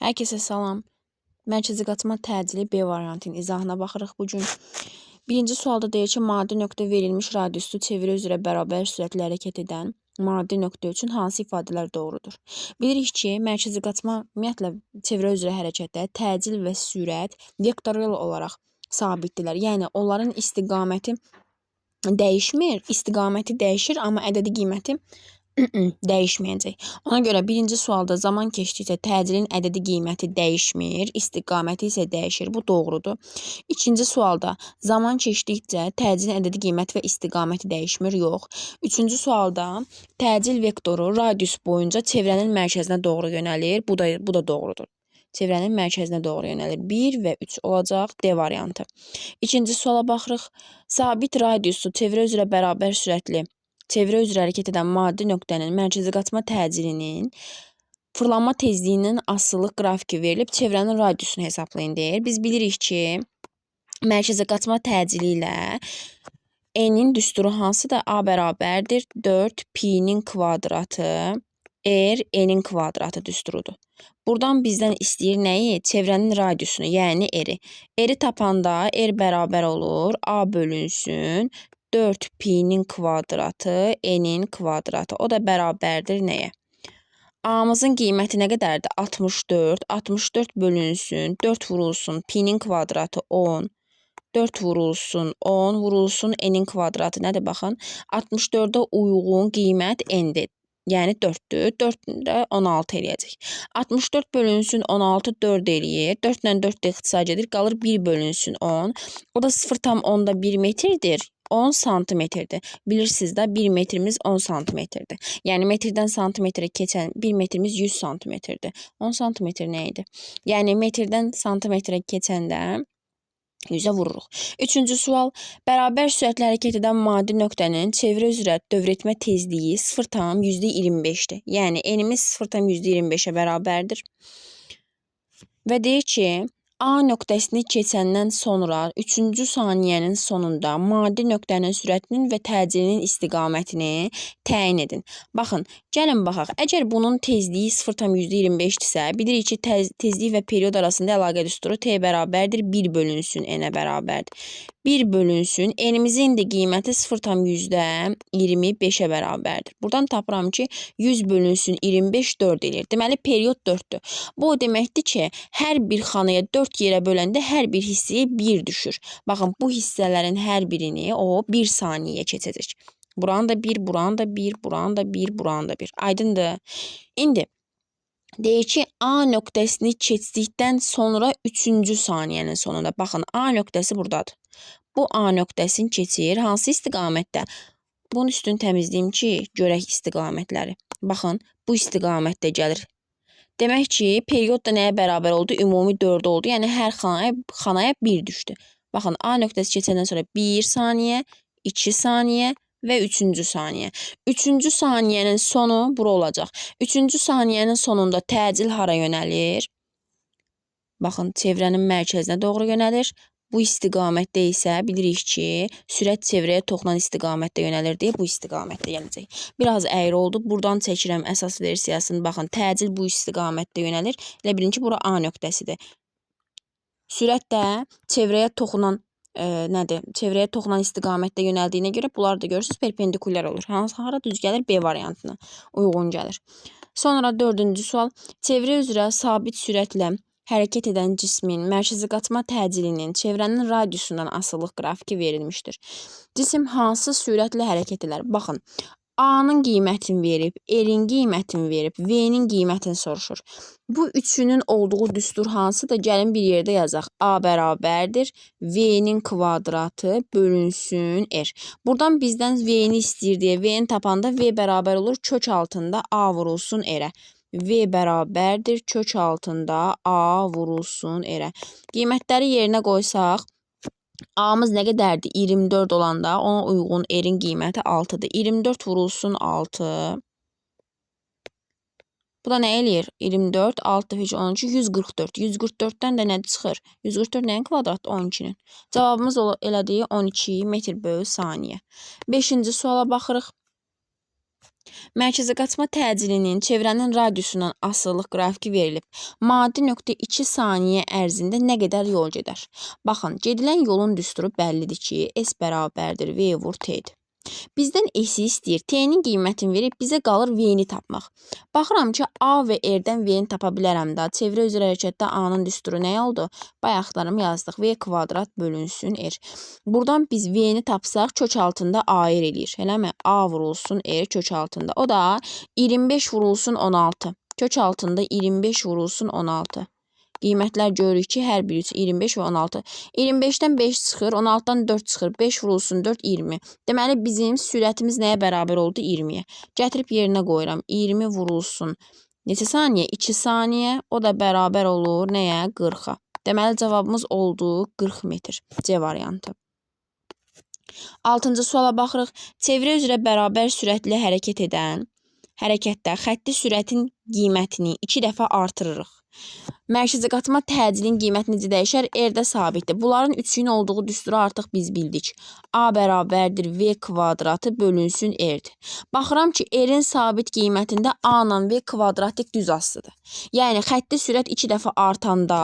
Hər kəsə salam. Mərkəzi qaçma təcili B variantının izahına baxırıq bu gün. Birinci sualda deyir ki, maddi nöqtə verilmiş radiuslu çevrə üzrə bərabər sürətlə hərəkət edən maddi nöqtə üçün hansı ifadələr doğrudur? Bilirik ki, mərkəzi qaçma ümumiyyətlə çevrə üzrə hərəkətdə təcil və sürət vektorial olaraq sabitdirlər. Yəni onların istiqaməti dəyişmir, istiqaməti dəyişir, amma ədədi qiyməti dəyişməyəcək. Ona görə birinci sualda zaman keçdikcə təcilin ədədi qiyməti dəyişmir, istiqaməti isə dəyişir. Bu doğrudur. İkinci sualda zaman keçdikcə təcilin ədədi qiyməti və istiqaməti dəyişmir, yox. Üçüncü sualda təcil vektoru radius boyunca çevrənin mərkəzinə doğru yönəlir. Bu da doğrudur. Çevrənin mərkəzinə doğru yönəlir. 1 və 3 olacaq D variantı. İkinci suala baxırıq. Sabit radiuslu çevrə üzrə bərabər sürətli çevrə üzrə hərəkət edən maddi nöqtənin mərkəzi qaçma təcilinin fırlanma tezliyinin asılılıq qrafiki verilib, çevrənin radiusunu hesablayın deyir. Biz bilirik ki, mərkəzi qaçma təcili ilə n-in düsturu hansıdır? A bərabərdir 4 pi-nin kvadratı r n-in kvadratı düsturudur. Buradan bizdən istəyir nəyi? Çevrənin radiusunu, yəni r-i. R-i tapanda r bərabər olur A bölünsün 4 pi-nin kvadratı n-in kvadratı. O da bərabərdir nəyə? A-mızın qiyməti nə qədərdir? 64. 64 bölünsün, 4 vurulsun, pi-nin kvadratı 10. 4 vurulsun, 10 vurulsun, n-in kvadratı nədir? Baxın, 64-ə uyğun qiymət n-dir. Yəni 4-dür. 4 də 16 eləyəcək. 64 bölünsün 16 4 eləyir. 4 ilə 4 də ixtisar gedir. Qalır 1 bölünsün 10. O da 0,1 metrdir. 10 santimetrdir. Bilirsiniz də 1 metrimiz 10 santimetrdir. Yəni metrdən santimetrə keçən 1 metrimiz 100 santimetrdir. 10 santimetr nə idi? Yəni metrdən santimetrə keçəndə 100-ə vururuq. Üçüncü sual. Bərabər sürətlə hərəkət edən maddi nöqtənin çevrə üzrə dövr etmə tezliyi 0,25-dir. Yəni n-imiz 0,25-ə bərabərdir. Və deyir ki, A nöqtəsini keçəndən sonra 3-cü saniyənin sonunda maddi nöqtənin sürətinin və təcilinin istiqamətini təyin edin. Baxın, gəlin baxaq. Əgər bunun tezliyi 0,25-dirsə, bilirik ki, tezlik və period arasında əlaqə düsturu T bərabərdir 1 bölünsün n-ə bərabərdir. 1 bölünsün, n-imizin də qiyməti 0,25-ə bərabərdir. Buradan tapıram ki, 100 bölünsün 25 4 eləyir. Deməli, period 4-dür. Bu o deməkdir ki, hər bir xanaya 4 yerə böləndə hər bir hissəyə 1 düşür. Baxın, bu hissələrin hər birini o 1 saniyəyə keçəcək. Buranı da 1, buranı da 1, buranı da 1, buranı da 1. Aydındır? İndi deyir ki, A nöqtəsini keçdikdən sonra 3-cü saniyənin sonunda. Baxın, A nöqtəsi buradadır. Bu A nöqtəsini keçir. Hansı istiqamətdə? Bunun üstünü təmizləyim ki, görək istiqamətləri. Baxın, bu istiqamətdə gəlir. Demək ki, period da nəyə bərabər oldu? Ümumi 4 oldu. Yəni hər xanaya 1 düşdü. Baxın, A nöqtəsi keçəndən sonra 1 saniyə, 2 saniyə və 3-cü saniyə. 3-cü saniyənin sonu bura olacaq. 3-cü saniyənin sonunda təcil hara yönəlir? Baxın, çevrənin mərkəzinə doğru yönəlir. Bu istiqamətdə isə bilirik ki, sürət çevrəyə toxunan istiqamətdə yönəlir deyə bu istiqamətdə gələcək. Biraz əyri oldu. Buradan çəkirəm əsas versiyasını. Baxın, təcil bu istiqamətdə yönəlir. Elə bilin ki, bura A nöqtəsidir. Sürət də çevrəyə toxunan nədir? Çevrəyə toxunan istiqamətdə yönəldiyinə görə bunlar da görürsüz perpendikulyar olur. Hansı hara düz gəlir? B variantına uyğun gəlir. Sonra dördüncü sual. Çevrə üzrə sabit sürətlə hərəkət edən cismin mərkəzi qaçma təcilinin çevrənin radiusundan asılılıq qrafiki verilmişdir. Cisim hansı sürətlə hərəkət edər? Baxın, A-nın qiymətini verib, R-in qiymətini verib, V-nin qiymətini soruşur. Bu üçünün olduğu düstur hansıdır? Gəlin bir yerdə yazaq. A bərabərdir V-nin kvadratı bölünsün R. Buradan bizdən V-ni istəyir deyə V-ni tapanda V bərabər olur kök altında A vurulsun R-ə. V bərabərdir kök altında A vurulsun R-ə. Qiymətləri yerinə qoysaq, A-mız nə qədərdir? 24 olanda ona uyğun R-in qiyməti 6-dır. 24 vurulsun 6. Bu da nə eləyir? 24, 6 dəfə 12, 144. 144-dən də nə çıxır? 144 nəyin kvadratı? 12-nin. Cavabımız elədi 12 metr bölü saniyə. Beşinci suala baxırıq. Mərkəzi qaçma təcilinin çevrənin radiusundan asılılıq qrafiki verilib. Maddi nöqtə 2 saniyə ərzində nə qədər yol gedər? Baxın, gedilən yolun düsturu bəllidir ki, S bərabərdir V vur T-dir. Bizdən S-i istəyir. T-nin qiymətini verib bizə qalır V-ni tapmaq. Baxıram ki, A və R-dən V-ni tapa bilərəm də. Çevrə üzrə hərəkətdə A-nın düsturu nə oldu? Bayaqlarım yazdıq. V kvadrat bölünsün R. Buradan biz V-ni tapsaq kök altında AR eləyir. Eləmi? A vurulsun R kök altında. O da 25 vurulsun 16. Kök altında 25 vurulsun 16. Qiymətlər görürük ki, hər biri üçün 25 və 16. 25-dən 5 çıxır, 16-dan 4 çıxır. 5 vurulsun 4, 20. Deməli, bizim sürətimiz nəyə bərabər oldu? 20-yə. Gətirib yerinə qoyuram. 20 vurulsun. Neçə saniyə? 2 saniyə. O da bərabər olur nəyə? 40-a. Deməli, cavabımız oldu 40 metr. C variantı. 6-cı suala baxırıq. Çevrə üzrə bərabər sürətli hərəkət edən hərəkətdə xətti sürətin qiymətini 2 dəfə artırırıq. Mərkəzi qatma təcilin qiyməti necə dəyişər? R-də sabitdir. Bunların üçünün olduğu düsturu artıq biz bildik. A bərabərdir V kvadratı bölünsün R-dir. Baxıram ki, R-in sabit qiymətində A ilə V kvadratik düz asılıdır. Yəni, xətti sürət 2 dəfə artanda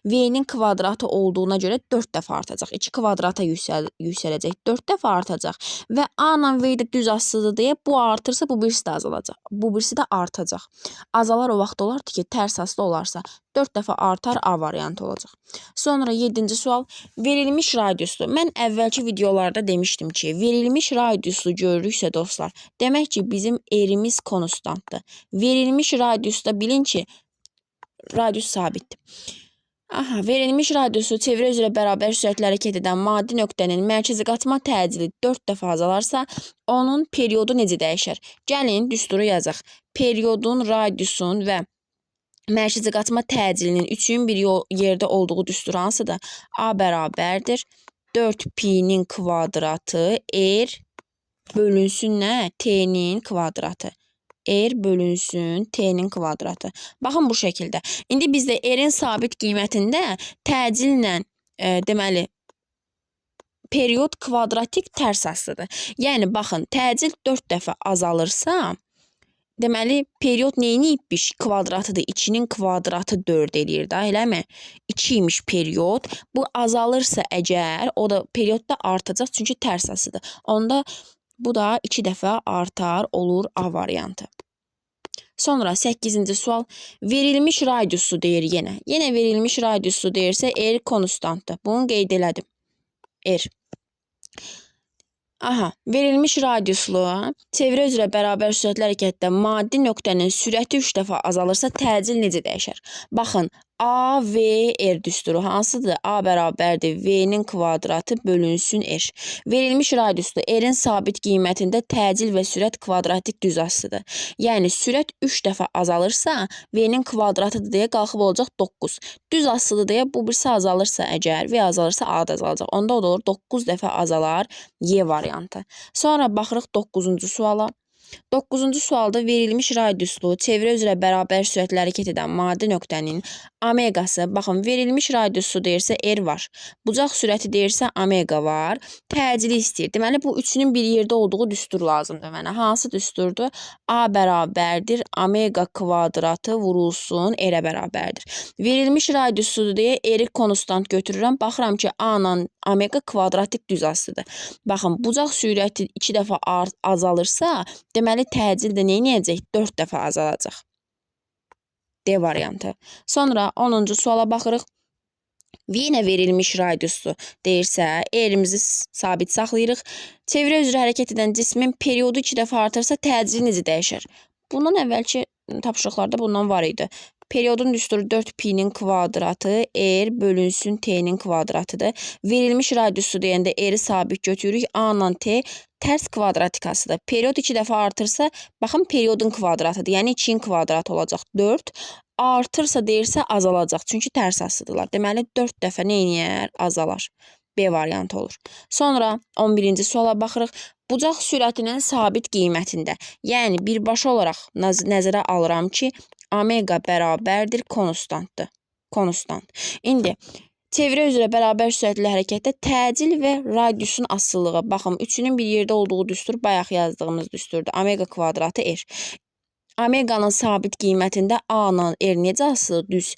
V-nin kvadratı olduğuna görə 4 dəfə artacaq. 2 kvadrata yüksələcək, 4 dəfə artacaq. Və A ilə V də düz asılıdır deyə bu artırsa, bu birisi də azalacaq. Bu birisi də artacaq. Azalar o vaxt olardı ki, tərs asılı olarsa 4 dəfə artar, A variantı olacaq. Sonra 7-ci sual verilmiş radiuslu. Mən əvvəlki videolarda demişdim ki, verilmiş radiuslu görürüksə dostlar, demək ki, bizim R-imiz konstantdır. Verilmiş radiusda bilin ki, radius sabitdir. Aha, verilmiş radiusu çevrə üzrə bərabər sürətlə hərəkət edən maddi nöqtənin mərkəzi qatma təcili 4 dəfə azalarsa, onun periodu necə dəyişər? Gəlin düsturu yazaq. Periodun, radiusun və mərkəzi qatma təcilinin üçünün bir yerdə olduğu düstur hansıdır? A bərabərdir 4pi-nin kvadratı R bölünsün nə? T-nin kvadratı. R bölünsün T-nin kvadratı. Baxın bu şəkildə. İndi bizdə R-in sabit qiymətində təcillə deməli period kvadratik tərs asılıdır. Yəni baxın, təcil 4 dəfə azalırsa, deməli, period neyniyibmiş? Kvadratıdır. 2-nin kvadratı 4 eləyir da, eləmi? 2 imiş period. Bu azalırsa əgər, o da period da artacaq, çünki tərs asılıdır. Onda bu da 2 dəfə artar, olur A variantı. Sonra 8-ci sual verilmiş radiusu deyir yenə. Yenə verilmiş radiusu deyirsə R konstantdır. Bunu qeyd elədim. R. Aha, verilmiş radiuslu çevrə üzrə bərabər sürətli hərəkətdə maddi nöqtənin sürəti 3 dəfə azalırsa, təcil necə dəyişər? Baxın, A, V, R düsturu hansıdır? A bərabərdir V-nin kvadratı bölünsün R. Verilmiş radiuslu R-in sabit qiymətində təcil və sürət kvadratik düz asılıdır. Yəni, sürət 3 dəfə azalırsa, V-nin kvadratıdır deyə qalxıb olacaq 9. Düz asılıdır deyə bu birisi azalırsa əgər, V azalırsa A da azalacaq. Onda o da olur 9 dəfə azalar Y variantı. Sonra baxırıq 9-cu suala. 9-cu sualda verilmiş radiuslu çevrə üzrə bərabər sürətlə hərəkət edən maddi nöqtənin omeqası, baxın, verilmiş radiusu deyirsə R var. Bucaq sürəti deyirsə omega var. Təcili istəyir. Deməli, bu üçünün bir yerdə olduğu düstur lazımdır mənə. Hansı düsturdur? A bərabərdir omega kvadratı vurulsun R-ə bərabərdir. Verilmiş radiusudur deyə R-i konstant götürürəm. Baxıram ki, A ilə omega kvadratik düz asılıdır. Baxın, bucaq sürəti 2 dəfə azalırsa, deməli, təcil də nə edəcək? 4 dəfə azalacaq. D variantı. Sonra 10-cu suala baxırıq. Yenə verilmiş radiuslu deyirsə, R-imizi sabit saxlayırıq. Çevrə üzrə hərəkət edən cismin periodu 2 dəfə artırsa, təcili necə dəyişər? Bundan əvvəlki tapşırıqlarda bundan var idi. Periodun düsturu 4pi-nin kvadratı R bölünsün T-nin kvadratıdır. Verilmiş radiusu deyəndə R-i sabit götürürük. A ilə T tərs kvadratikasıdır. Period 2 dəfə artırsa, baxın periodun kvadratıdır. Yəni 2-nin kvadratı olacaq 4. Artırsa deyirsə azalacaq. Çünki tərs asılıdırlar. Deməli 4 dəfə nə eləyər? Azalar. B variantı olur. Sonra 11-ci suala baxırıq. Bucaq sürətinin sabit qiymətində, yəni birbaşa olaraq nəzərə alıram ki, omega bərabərdir konstantdır. Konstant. İndi Çevrə üzrə bərabər sürətli hərəkətdə təcil və radiusun asılılığı. Baxın, üçünün bir yerdə olduğu düstur bayaq yazdığımız düsturdur. Omega kvadratı R. Omeqanın sabit qiymətində A ilə R necə asılıdır? Düz.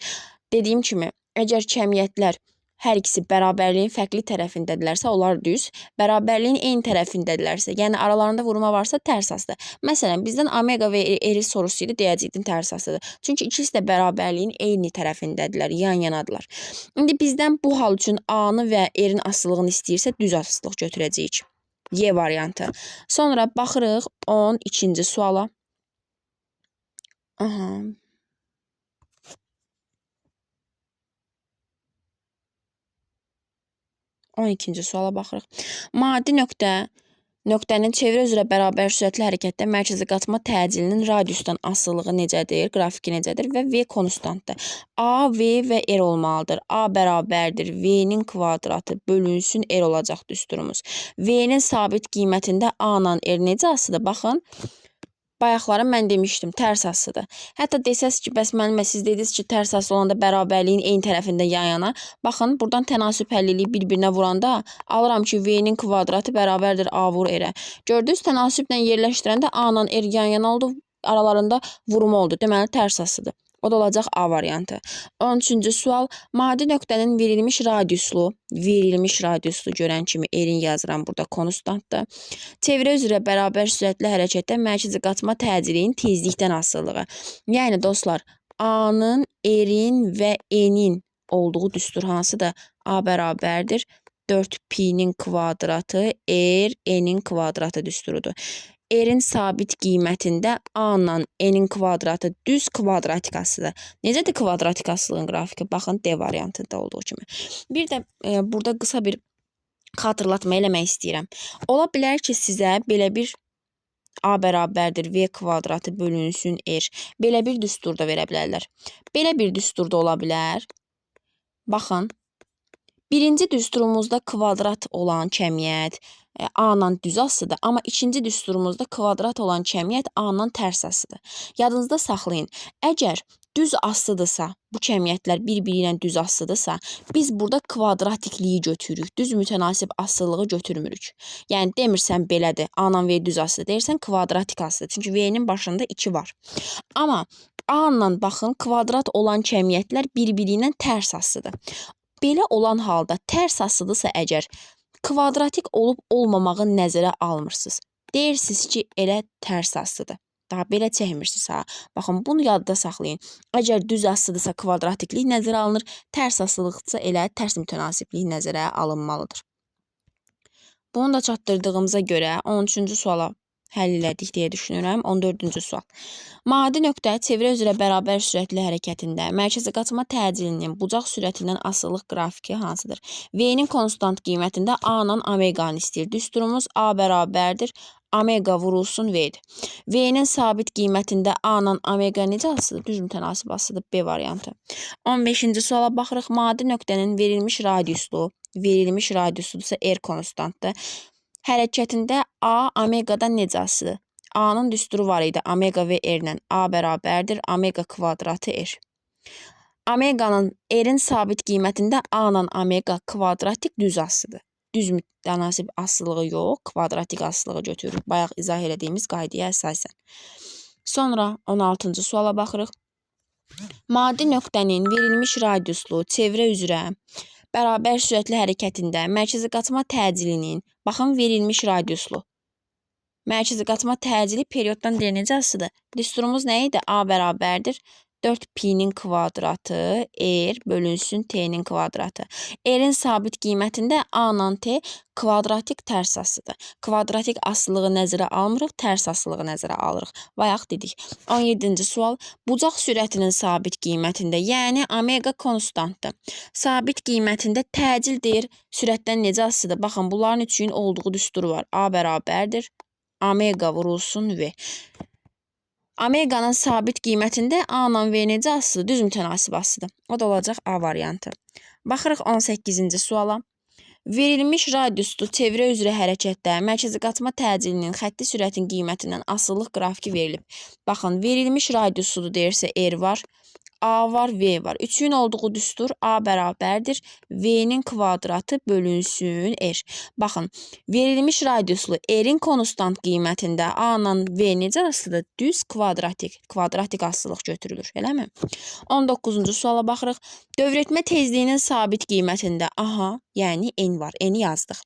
Dediyim kimi, əgər kəmiyyətlər hər ikisi bərabərliyin fərqli tərəfindədirlərsə, onlar düz. Bərabərliyin eyni tərəfindədirlərsə, yəni aralarında vurma varsa tərs asılıdır. Məsələn, bizdən omega və R sorusuydu, deyəcəkdim tərs asılıdır. Çünki ikisi də bərabərliyin eyni tərəfindədirlər, yan-yanadılar. İndi bizdən bu hal üçün A-nı və R-in asılılığını istəyirsə, düz asılılıq götürəcəyik. Y variantı. Sonra baxırıq 12-ci suala. Aha. 12-ci suala baxırıq. Maddi nöqtənin çevrə üzrə bərabər sürətli hərəkətdə mərkəzi qatma təcilinin radiusdan asılılığı necədir, qrafiki necədir və V konstantdır. A, V və R olmalıdır. A bərabərdir V-nin kvadratı bölünsün R olacaq düsturumuz. V-nin sabit qiymətində A ilə R necə asılıdır? Baxın. Bayaqları mən demişdim, tərs asılıdır. Hətta desəz ki, bəs müəllimə siz dediniz ki, tərs asılı olanda bərabərliyin eyni tərəfində yan-yana. Baxın, buradan tənasüb həlliliyi bir-birinə vuranda alıram ki, V-nin kvadratı bərabərdir A vur R-ə. Gördünüz, tənasüblə yerləşdirəndə A ilə R yan-yana oldu, aralarında vurma oldu. Deməli, tərs asılıdır. O da olacaq A variantı. 13-cü sual. Maddi nöqtənin verilmiş radiuslu görən kimi R-in yazıram burada konstantdır. Çevrə üzrə bərabər sürətli hərəkətdə mərkəzi qatma təcilinin tezlikdən asılılığı. Yəni dostlar, A-nın, R-in və N-in olduğu düstur hansıdır? A bərabərdir 4pi-nin kvadratı R, N-in kvadratı düsturudur. R-in sabit qiymətində A ilə N-in kvadratı düz kvadratik asılıdır. Necədir kvadratik asılılığın qrafiki? Baxın, D variantında olduğu kimi. Bir də burada qısa bir xatırlatma eləmək istəyirəm. Ola bilər ki, sizə belə bir A bərabərdir V kvadratı bölünsün R. Belə bir düstur da verə bilərlər. Belə bir düstur da ola bilər. Baxın. Birinci düsturumuzda kvadrat olan kəmiyyət A ilə düz asılıdır, amma ikinci düsturumuzda kvadrat olan kəmiyyət A ilə tərs asılıdır. Yadınızda saxlayın. Əgər düz asılıdırsa, bu kəmiyyətlər bir-biri ilə düz asılıdırsa, biz burada kvadratikliyi götürürük. Düz mütənasib asılılığı götürmürük. Yəni demirsən belədir, A ilə V düz asılıdır, deyirsən kvadratik asılıdır. Çünki V-nin başında 2 var. Amma A ilə baxın, kvadrat olan kəmiyyətlər bir-biri ilə tərs asılıdır. Belə olan halda tərs asılıdırsa əgər, kvadratik olub olmamağı nəzərə almırsınız. Deyirsiniz ki, elə tərs asılıdır. Daha belə çəkmirsiniz ha. Baxın, bunu yadda saxlayın. Əgər düz asılıdırsa kvadratiklik nəzərə alınır, tərs asılıqsa elə tərs mütənasiblik nəzərə alınmalıdır. Bunu da çatdırdığımıza görə 13-cü suala həll elədik deyə düşünürəm. 14-cü sual. Maddi nöqtə çevrə üzrə bərabər sürətli hərəkətində mərkəzi qatma təcilinin bucaq sürətindən asılılıq qrafiki hansıdır? V-nin konstant qiymətində A ilə omeqanı istəyir. Düsturumuz A bərabərdir omega vurulsun V-dir. V-nin sabit qiymətində A ilə omega necə asılıdır? Düz mütənasib asılıdır. B variantı. 15-ci suala baxırıq. Maddi nöqtənin verilmiş radiusludur R konstantdır. Hərəkətində A omeqadan necə asılıdır? A-nın düsturu var idi. Omega və R ilə. A bərabərdir omega kvadratı R. Omeqanın R-in sabit qiymətində A ilə omega kvadratik düz asılıdır. Düz mütənasib asılılığı yox, kvadratik asılılığı götürürük. Bayaq izah elədiyimiz qaydaya əsasən. Sonra 16-cı suala baxırıq. Maddi nöqtənin verilmiş radiuslu çevrə üzrə bərabər sürətli hərəkətində mərkəzi qatma təcilinin, baxın, verilmiş radiuslu mərkəzi qatma təcili perioddan deyir necə asılıdır? Düsturumuz nə idi? A bərabərdir 4pi-nin kvadratı R bölünsün T-nin kvadratı. R-in sabit qiymətində A ilə T kvadratik tərs asılıdır. Kvadratik asılılığı nəzərə almırıq, tərs asılılığı nəzərə alırıq. Bayaq dedik. 17-ci sual. Bucaq sürətinin sabit qiymətində, yəni omega konstantdır. Sabit qiymətində təcil deyir, sürətdən necə asılıdır? Baxın, bunların üçün olduğu düsturu var. A bərabərdir omega vurulsun V. Omeqanın sabit qiymətində A ilə V necə asılıdır? Düz mütənasib asılıdır. O da olacaq A variantı. Baxırıq 18-ci suala. Verilmiş radiuslu çevrə üzrə hərəkətdə mərkəzi qatma təcilinin xətti sürətin qiymətindən asılılıq qrafiki verilib. Baxın, verilmiş radiusludur deyirsə R var. A var, V var. 3-ün olduğu düstur A bərabərdir V-nin kvadratı bölünsün R. Baxın, verilmiş radiuslu R-in konstant qiymətində A ilə V necə asılıdır? Düz kvadratik. Kvadratik asılılıq götürülür, eləmi? 19-cu suala baxırıq. Dövr etmə tezliyinin sabit qiymətində aha, yəni N var. N-i yazdıq.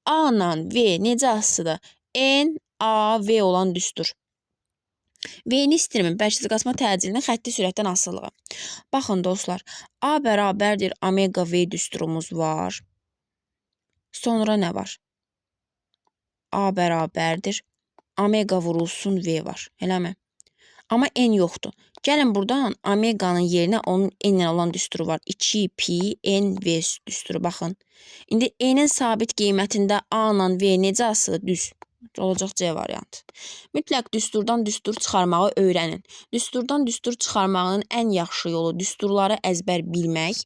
A ilə V necə asılıdır? N, A, V olan düstur. V-ni istəyirəm, mərkəzi qaçma təcilinin xətti sürətdən asılılığı. Baxın dostlar, A bərabərdir omega V düsturumuz var. Sonra nə var? A bərabərdir omega vurulsun V var, eləmi? Amma N yoxdur. Gəlin buradan omeganın yerinə onun N ilə olan düsturu var. 2 pi N V düsturu, baxın. İndi N-in sabit qiymətində A ilə V necə asılıdır? Düz. Olacaq C variantı. Mütləq düsturdan düstur çıxarmağı öyrənin. Düsturdan düstur çıxarmağın ən yaxşı yolu düsturları əzbər bilmək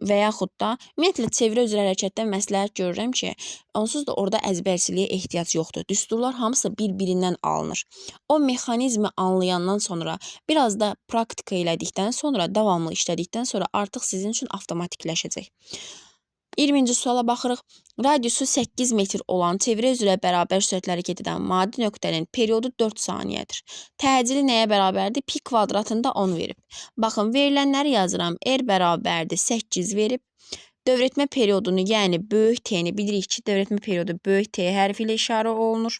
və yaxud da ümumiyyətlə çevrə üzrə hərəkətdən məsləhət görürəm ki, onsuz da orada əzbərçiliyə ehtiyac yoxdur. Düsturlar hamısı bir-birindən alınır. O mexanizmi anlayandan sonra, biraz da praktika elədikdən sonra, davamlı işlədikdən sonra artıq sizin üçün avtomatikləşəcək. 20-ci suala baxırıq. Radiusu 8 metr olan çevrə üzrə bərabər sürətlə hərəkət edən maddi nöqtənin periodu 4 saniyədir. Təcili nəyə bərabərdir? Pi kvadratında 10 verib. Baxın, verilənləri yazıram. R bərabərdir 8 verib. Dövr etmə periodunu, yəni böyük T-ni bilirik ki, dövr etmə periodu böyük T hərfi ilə işarə olunur.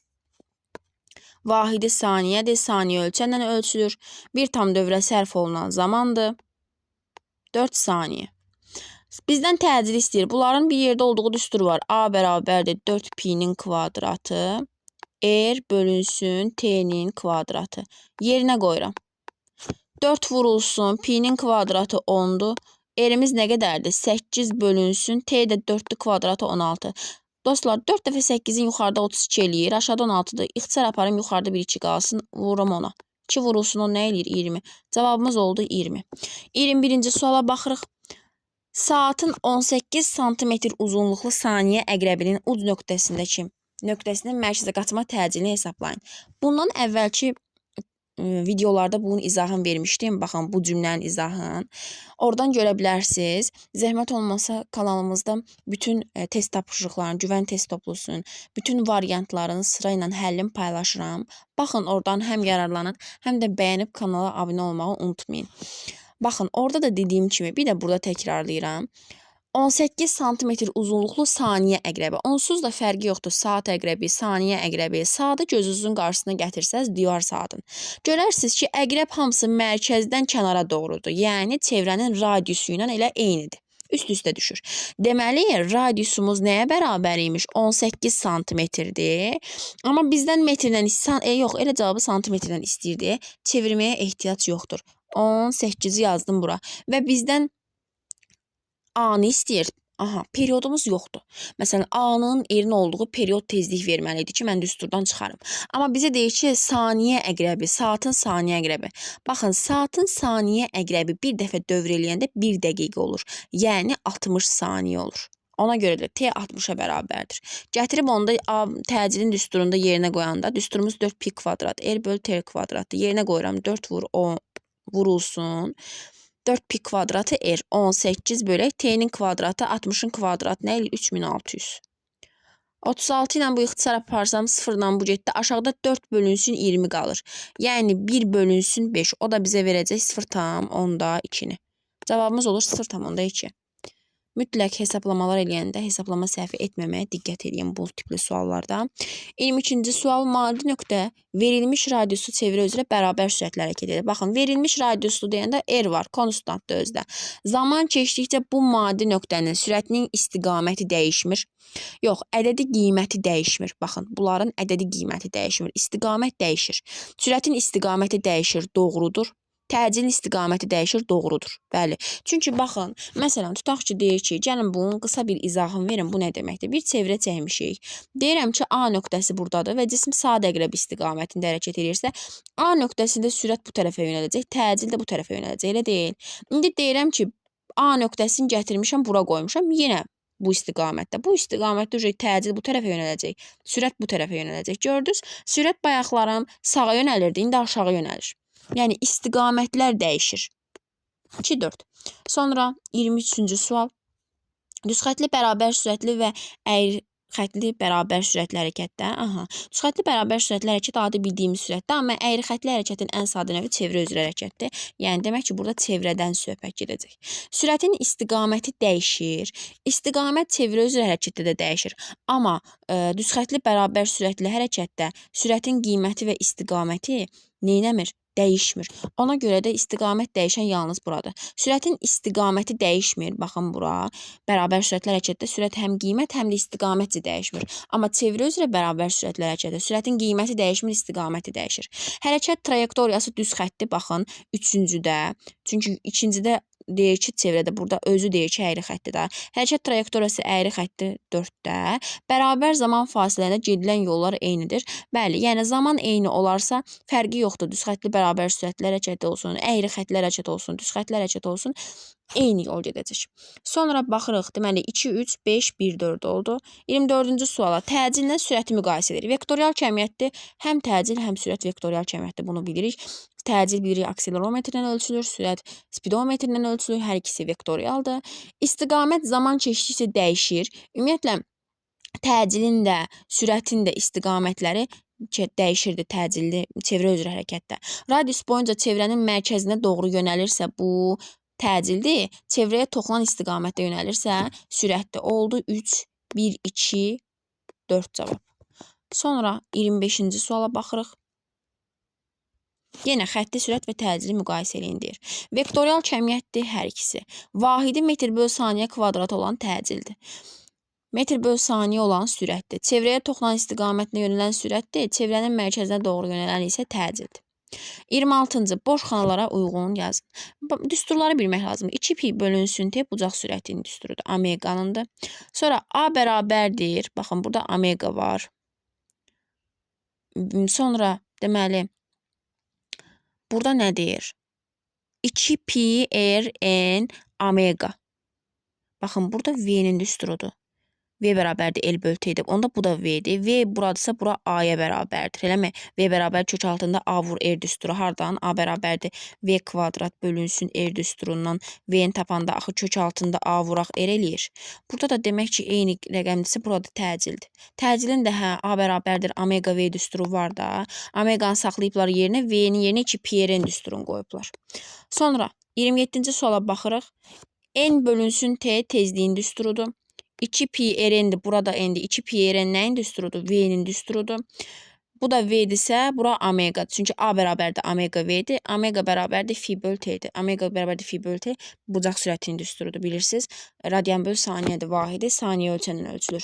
Vahidi saniyədir, saniyə ölçənlə ölçülür. Bir tam dövrə sərf olunan zamandır. 4 saniyə. Bizdən təcil istəyir. Bunların bir yerdə olduğu düstur var. A bərabərdir 4 pi-nin kvadratı. R bölünsün T-nin kvadratı. Yerinə qoyuram. 4 vurulsun. Pi-nin kvadratı 10-dur. R-imiz nə qədərdir? 8 bölünsün. T də 4-dür kvadratı 16. Dostlar, 4 dəfə 8-in yuxarıda 32 eləyir. Aşağıda 16-dır. İxtisar aparım, yuxarıda bir 2 qalsın. Vururam ona. 2 vurulsun, o nə eləyir? 20. Cavabımız oldu 20. 21-ci suala baxırıq. Saatın 18 sm uzunluqlu saniyə əqrəbinin uc nöqtəsindəki nöqtəsinin mərkəzə qaçma təcilini hesablayın. Bundan əvvəlki videolarda bunun izahını vermişdim. Baxın, bu cümlənin izahını. Oradan görə bilərsiniz. Zəhmət olmasa kanalımızda bütün test tapşırıqlarını, güvən test toplusunun, bütün variantların sırayla həllini paylaşıram. Baxın, oradan həm yararlanın, həm də bəyənib kanala abunə olmağı unutmayın. Baxın, orada da dediyim kimi, bir də burada təkrarlayıram. 18 sm uzunluqlu saniyə əqrəbi. Onsuz da fərqi yoxdur. Saat əqrəbi, saniyə əqrəbi. Saatı gözünüzün qarşısına gətirsəz, divar saatın. Görərsiniz ki, əqrəb hamısı mərkəzdən kənara doğrudur. Yəni, çevrənin radiusu ilə elə eynidir. Üst-üstə düşür. Deməli, radiusumuz nəyə bərabər imiş? 18 santimetrdir. Amma bizdən metrdən, yox, elə cavabı santimetrdən istəyirdi. Çevirməyə ehtiyac yoxdur. 18-i yazdım bura. Və bizdən A-nı istəyir. Aha, periodumuz yoxdur. Məsələn, A-nın R-in olduğu period tezlik verməli idi ki, mən düsturdan çıxarım. Amma bizə deyir ki, saniyə əqrəbi, saatın saniyə əqrəbi. Baxın, saatın saniyə əqrəbi bir dəfə dövr eləyəndə 1 dəqiqə olur. Yəni 60 saniyə olur. Ona görə də T 60-a bərabərdir. Gətirib onda A təcilin düsturunda yerinə qoyanda düsturumuz 4 pi kvadrat, R bölü T kvadratdır. Yerinə qoyuram 4 vur 10 vurulsun. 4 pi kvadratı R 18 bölək T-nin kvadratı 60-ın kvadratı nə eləyir? 3600. 36 ilə bu ixtisar aparsam 0 ilə bu getdi. Aşağıda 4 bölünsün 20 qalır. Yəni 1 bölünsün 5. O da bizə verəcək 0,2-ni. Cavabımız olur 0,2. Mütləq hesablamalar eləyəndə hesablama səhvi etməməyə diqqət edin bu tipli suallarda. 22-ci sual maddi nöqtə verilmiş radiusu çevrə üzrə bərabər sürətlə hərəkət edir. Baxın, verilmiş radiuslu deyəndə R var, konstantdır özdə. Zaman keçdikcə bu maddi nöqtənin sürətinin istiqaməti dəyişmir. Yox, ədədi qiyməti dəyişmir. Baxın, bunların ədədi qiyməti dəyişmir. İstiqamət dəyişir. Sürətin istiqaməti dəyişir, doğrudur. Təcilin istiqaməti dəyişir, doğrudur. Bəli. Çünki baxın, məsələn, tutaq ki, deyir ki, gəlin bunun qısa bir izahını verin, bu nə deməkdir? Bir çevrə çəkmişik. Deyirəm ki, A nöqtəsi buradadır və cisim saat əqrəbi istiqamətində hərəkət edirsə, A nöqtəsində sürət bu tərəfə yönələcək, təcil də bu tərəfə yönələcək, elə deyil. İndi deyirəm ki, A nöqtəsini gətirmişəm, bura qoymuşam, yenə bu istiqamətdə. Bu istiqamətdə təcil bu tərəfə yönələcək, sürət bu tərəfə yönələcək. Gördünüz? Sürət bayaqlarım sağa yönəlirdi, indi aşağı yönəlir. Yəni istiqamətlər dəyişir. 2, 4. Sonra 23-cü sual. Düzxətli bərabər sürətli və əyri xətli bərabər sürətli hərəkətdə. Aha. Düzxətli bərabər sürətli hərəkət adi bildiyimiz sürətdir, amma əyri xətli hərəkətin ən sadə növü çevrə üzrə hərəkətdir. Yəni demək ki, burada çevrədən söhbət gedəcək. Sürətin istiqaməti dəyişir. İstiqamət çevrə üzrə hərəkətdə də dəyişir. Amma düzxətli bərabər sürətli hərəkətdə sürətin qiyməti və istiqaməti neynəmir? Dəyişmir. Ona görə də istiqamət dəyişən yalnız buradır. Sürətin istiqaməti dəyişmir. Baxın bura. Bərabər sürətli hərəkətdə sürət həm qiymət, həm də istiqamətcə dəyişmir. Amma çevrə üzrə bərabər sürətli hərəkətdə sürətin qiyməti dəyişmir, istiqaməti dəyişir. Hərəkət trayektoriyası düz xəttdir. Baxın, üçüncüdə. Çünki ikincidə deyir ki, çevrədə, burada özü deyir ki, əyri xəttdir də. Hərəkət trayektoriyası əyri xəttdir 4-də. Bərabər zaman fasilələrində gedilən yollar eynidir. Bəli, yəni zaman eyni olarsa fərqi yoxdur. Düz xəttli bərabər sürətli hərəkət olsun, əyri xəttli hərəkət olsun, düz xəttli hərəkət olsun, eyni yol gedəcək. Sonra baxırıq, deməli 2, 3, 5, 1, 4 oldu. 24-cü suala təcillə sürəti müqayisə edirik. Vektorial kəmiyyətdir. Həm təcil, həm sürət vektorial kəmiyyətdir. Bunu bilirik. Təcil bilirik akselerometrlə ölçülür, sürət spidometrlə ölçülür. Hər ikisi vektorialdır. İstiqamət zaman keçdikcə dəyişir. Ümumiyyətlə təcilin də, sürətin də istiqamətləri dəyişirdi təcilli çevrə üzrə hərəkətdə. Radius boyunca çevrənin mərkəzinə doğru yönəlirsə bu təcildir. Çevrəyə toxunan istiqamətdə yönəlirsə sürətdir. Oldu 3, 1, 2, 4 cavab. Sonra 25-ci suala baxırıq. Yenə xətti sürət və təcili müqayisə eləyin deyir. Vektorial kəmiyyətdir hər ikisi. Vahidi metr böl saniyə kvadratı olan təcildir. Metr böl saniyə olan sürətdir. Çevrəyə toxunan istiqamətinə yönələn sürətdir. Çevrənin mərkəzinə doğru yönələn isə təcildir. 26-cı boş xanalara uyğun yazın. Düsturları bilmək lazımdır. 2 pi bölünsün t bucaq sürətinin düsturudur. Omeqanındır. Sonra a bərabərdir. Baxın, burada omega var. Sonra deməli burada nə deyir? 2 pi r n omega. Baxın, burada v-nin düsturudur. V bərabərdir L bölü T-dir. Onda bu da V-dir. V buradırsa bura A-ya bərabərdir. Eləmi? V bərabər kök altında A vur R düsturu. Hardan? A bərabərdir V kvadrat bölünsün R düsturundan. V-ni tapanda axı kök altında A vuraq R eləyir. Burada da demək ki, eyni rəqəmdirsə burada təcildir. Təcilin də hə A bərabərdir omega V düsturu var da. Omeqanı saxlayıblar yerinə, V-nin yerinə 2 pi R düsturunu qoyublar. Sonra 27-ci suala baxırıq. N bölünsün T tezliyin düsturudur. 2 pi r-dir. Burada n-dir. 2 pi r nəyin düsturudur? V-nin düsturudur. Bu da V-dirsə, bura omega. Çünki A bərabərdir omega V-dir. Omega bərabərdir fi böl T-dir. Omega bərabərdir fi böl T bucaq sürətinin düsturudur, bilirsiniz. Radian böl saniyədir vahidi. Saniyə ölçəndən ölçülür.